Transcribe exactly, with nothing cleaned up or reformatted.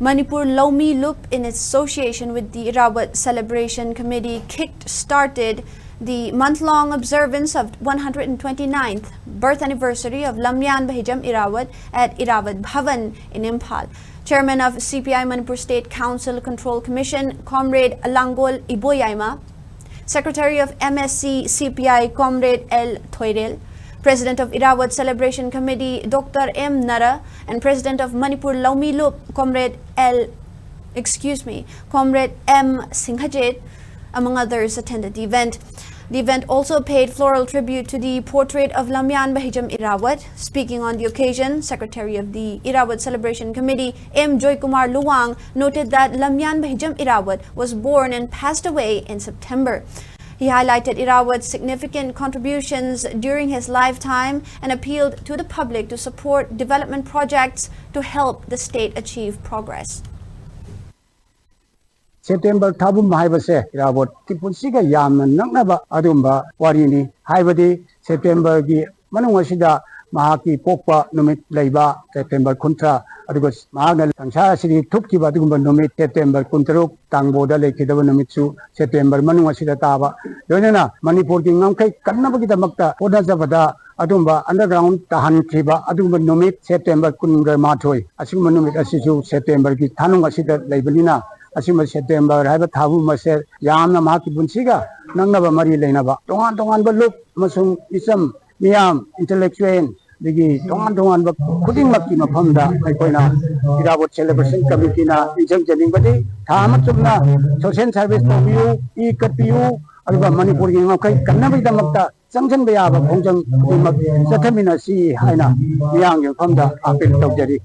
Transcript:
Manipur Laumi Lup, in association with the Irawat Celebration Committee, kick-started the month-long observance of one hundred twenty-ninth birth anniversary of Lamyanba Hijam Irawat at Irawat Bhavan in Imphal. Chairman of C P I Manipur State Council Control Commission, Comrade Langol Iboyaima, Secretary of M S C C P I, Comrade L Thoirel, President of Irawat Celebration Committee, Doctor M Nara, and President of Manipur Laumi Lup, Comrade L, excuse me, Comrade M Singhajit, among others, attended the event. The event also paid floral tribute to the portrait of Lamyanba Hijam Irawat. Speaking on the occasion, Secretary of the Irawat Celebration Committee, M Joykumar Luwang, noted that Lamyanba Hijam Irawat was born and passed away in September. He highlighted Irawat's significant contributions during his lifetime and appealed to the public to support development projects to help the state achieve progress. September ꯊꯥꯕꯨꯝ ꯍꯥꯏꯕꯁꯦ ꯏꯔꯥꯕꯣꯠꯀꯤ ꯄꯨꯟꯁꯤꯒ ꯌꯥꯝꯅ ꯅꯛꯅꯕ ꯑꯗꯨꯒꯨꯝꯕ ꯋꯥꯔꯤꯅꯤ꯫ ꯍꯥꯏꯕꯗꯤ ꯁꯦꯞꯇꯦꯝꯕꯔꯒꯤ ꯃꯅꯨꯡ ꯑꯁꯤꯗ ꯃꯍꯥꯛꯀꯤ ꯄꯣꯛꯄ ꯅꯨꯃꯤꯠ ꯂꯩꯕ ꯁꯦꯞꯇꯦꯝꯕꯔ ꯀꯨꯟꯊ꯭ꯔꯥ, ꯑꯗꯨꯒ ꯃꯍꯥꯛꯅ ꯁꯪꯁꯥꯔ ꯑꯁꯤꯗꯒꯤ ꯊꯨꯞꯈꯤꯕ ꯑꯗꯨꯒꯨꯝꯕ ꯅꯨꯃꯤꯠ ꯁꯦꯞꯇꯦꯝꯕꯔ ꯀꯨꯟꯇꯔꯨꯛ, ꯇꯥꯡꯕꯣꯗ ꯂꯩꯈꯤꯗꯕ ꯅꯨꯃꯤꯠꯁꯨ ꯁꯦꯞꯇꯦꯝꯕꯔ ꯃꯅꯨꯡ ꯑꯁꯤꯗ ꯇꯥꯕ, ꯂꯣꯏꯅꯅ ꯃꯅꯤꯄꯨꯔꯒꯤ ꯉꯝꯈꯩ ꯀꯟꯅꯕꯒꯤꯗꯃꯛꯇ ꯍꯣꯠꯅꯖꯕꯗ ꯑꯗꯨꯒꯨꯝꯕ ꯑꯟꯗꯔꯒ꯭ꯔꯥꯎꯟ ꯇꯥꯍꯟꯈꯤꯕ ꯑꯗꯨꯒꯨꯝꯕ ꯅꯨꯃꯤꯠ ꯁꯦꯞꯇꯦꯝꯕꯔ ꯀꯨꯟꯒ ꯃꯥꯊꯣꯏ, ꯑꯁꯤꯒꯨꯝꯕ ꯅꯨꯃꯤꯠ ꯑꯁꯤꯁꯨ ꯁꯦꯞꯇꯦꯝꯕꯔꯒꯤ ꯊꯥꯅꯨꯡ ꯑꯁꯤꯗ ꯂꯩꯕꯅꯤꯅ, ꯑꯁꯤꯒꯨꯝꯕ ꯁꯦꯞꯇꯦꯝꯕꯔ ꯍꯥꯏꯕ ꯊꯥꯕꯨꯝ ꯑꯁꯦ ꯌꯥꯝꯅ ꯃꯍꯥꯛꯀꯤ ꯄꯨꯟꯁꯤꯒ ꯅꯛꯅꯕ ꯃꯔꯤ ꯂꯩꯅꯕ ꯇꯣꯉꯥꯟ ꯇꯣꯉꯥꯟꯕ ꯂꯨꯞ ꯑꯃꯁꯨꯡ ꯃꯤꯆꯝ ꯃꯤꯌꯥꯝ, ꯏꯟꯇꯦꯂꯦꯛꯆꯨꯋꯦꯜ, ꯑꯗꯒꯤ ꯇꯣꯉꯥꯟ ꯇꯣꯉꯥꯟꯕ ꯈꯨꯗꯤꯡꯃꯛꯀꯤ ꯃꯐꯝꯗ ꯑꯩꯈꯣꯏꯅ ꯏꯔꯥꯕꯣꯠ ꯁꯦꯂꯦꯕ꯭ꯔꯦꯁꯟ ꯀꯃꯤꯇꯤꯅ ꯅꯤꯡꯁꯤꯡꯖꯅꯤꯡꯕꯗꯤ, ꯊꯥ ꯑꯃ ꯆꯨꯞꯅ ꯁꯣꯁꯦꯜ ꯁꯥꯔꯚꯤꯁ ꯇꯧꯕꯤꯌꯨ, ꯏ ꯀꯠꯄꯤꯌꯨ, ꯑꯗꯨꯒ ꯃꯅꯤꯄꯨꯔꯒꯤ ꯉꯝꯈꯩ ꯀꯟꯅꯕꯒꯤꯗꯃꯛꯇ ꯆꯪꯁꯤꯟꯕ ꯌꯥꯕ ꯈꯣꯡꯖꯪ ꯈꯨꯗꯤꯡꯃꯛ ꯆꯠꯊꯃꯤꯟꯅꯁꯤ ꯍꯥꯏꯅ ꯃꯤꯌꯥꯝꯒꯤ ꯃꯐꯝꯗ ꯑꯥꯄꯤꯜ ꯇꯧꯖꯔꯤ꯫